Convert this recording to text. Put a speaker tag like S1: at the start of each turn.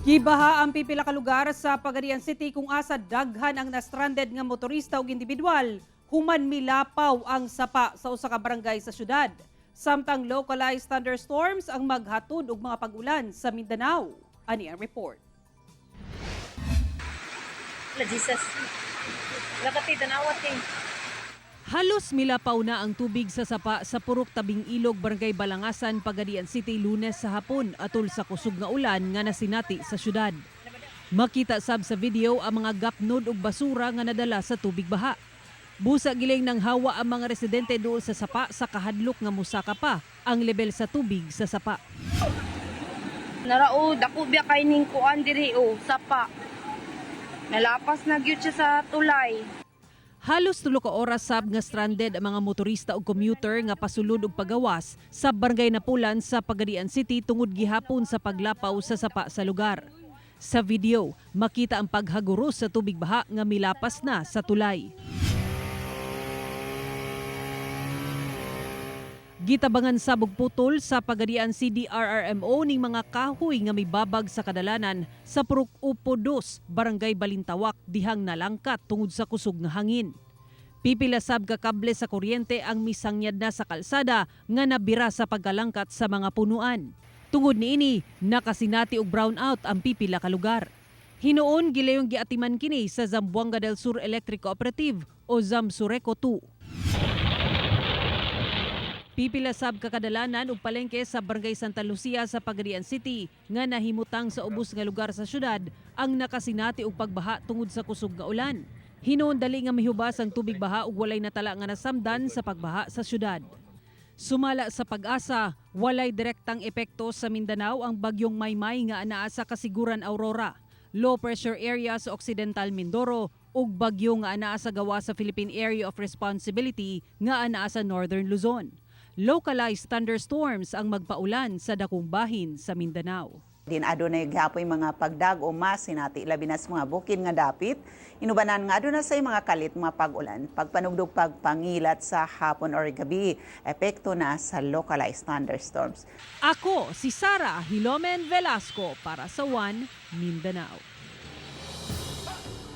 S1: Gibaha ang pipila ka lugar sa Pagadian City kung asa daghan ang na-stranded nga motorista ug individual human milapaw ang sapa sa usa ka barangay sa syudad. Samtang localized thunderstorms ang maghatod og mga pag-ulan sa Mindanao. Ani ang report.
S2: La Jesus. Lakati tanawa ti.
S1: Halos milapaw na ang tubig sa sapa sa Purok Tabing Ilog, Barangay Balangasan, Pagadian City, Lunes sa hapon atol sa kusog nga ulan nga nasinati sa syudad. Makita sab sa video ang mga gapnod ug basura nga nadala sa tubig baha. Busa giling ng hawa ang mga residente dool sa sapa sa kahadlok nga musaka pa ang level sa tubig sa sapa.
S3: Narao, dako biya kay ning kuan diri o, sapa. Nalapas na gyud siya sa tulay.
S1: Halos 3 ka oras sab nga stranded ang mga motorista ug commuter nga pasulod og pagawas sa Barangay Napulan sa Pagadian City tungod gihapon sa paglapaw sa sapa sa lugar. Sa video, makita ang paghaguros sa tubig baha nga milapas na sa tulay. Gitabangan sa putol sa Pagadian CDRRMO ning mga kahoy nga mibabag sa kadalanan sa Purok Upo 2, Barangay Balintawak, dihang nalangkat tungod sa kusog nga hangin. Pipila sab ka kable sa kuryente ang misangyad na sa kalsada nga nabira sa pagkalangkat sa mga punuan. Tungod niini, nakasinati og brownout ang pipila ka lugar. Hinuon gilayong giatiman kini sa Zamboanga del Sur Electric Cooperative o Zamsureco 2. Pipila sab kakadalanan ug palengke sa Barangay Santa Lucia sa Pagadian City nga nahimutang sa ubos nga lugar sa syudad ang nakasinati og pagbaha tungod sa kusog nga ulan. Hinuon dali nga mihubas ang tubig baha ug walay natala nga nasamdan sa pagbaha sa syudad. Sumala sa Pag-asa, walay direktang epekto sa Mindanao ang bagyong Maymay nga anaa sa Casiguran, Aurora, low pressure area sa Occidental Mindoro ug bagyo nga anaa sa gawa sa Philippine Area of Responsibility nga anaa sa Northern Luzon. Localized thunderstorms ang magpaulan sa dakong bahin sa Mindanao.
S4: Din adunay gihapoy mga pagdag o masinati labi na sa mga bukid nga dapit. Inubanan nga aduna say mga kalit mga pag-ulan, pagpanugdog, pagpangilat sa hapon or gabi. Epekto na sa localized thunderstorms.
S1: Ako si Sara Hilomen Velasco para sa One Mindanao.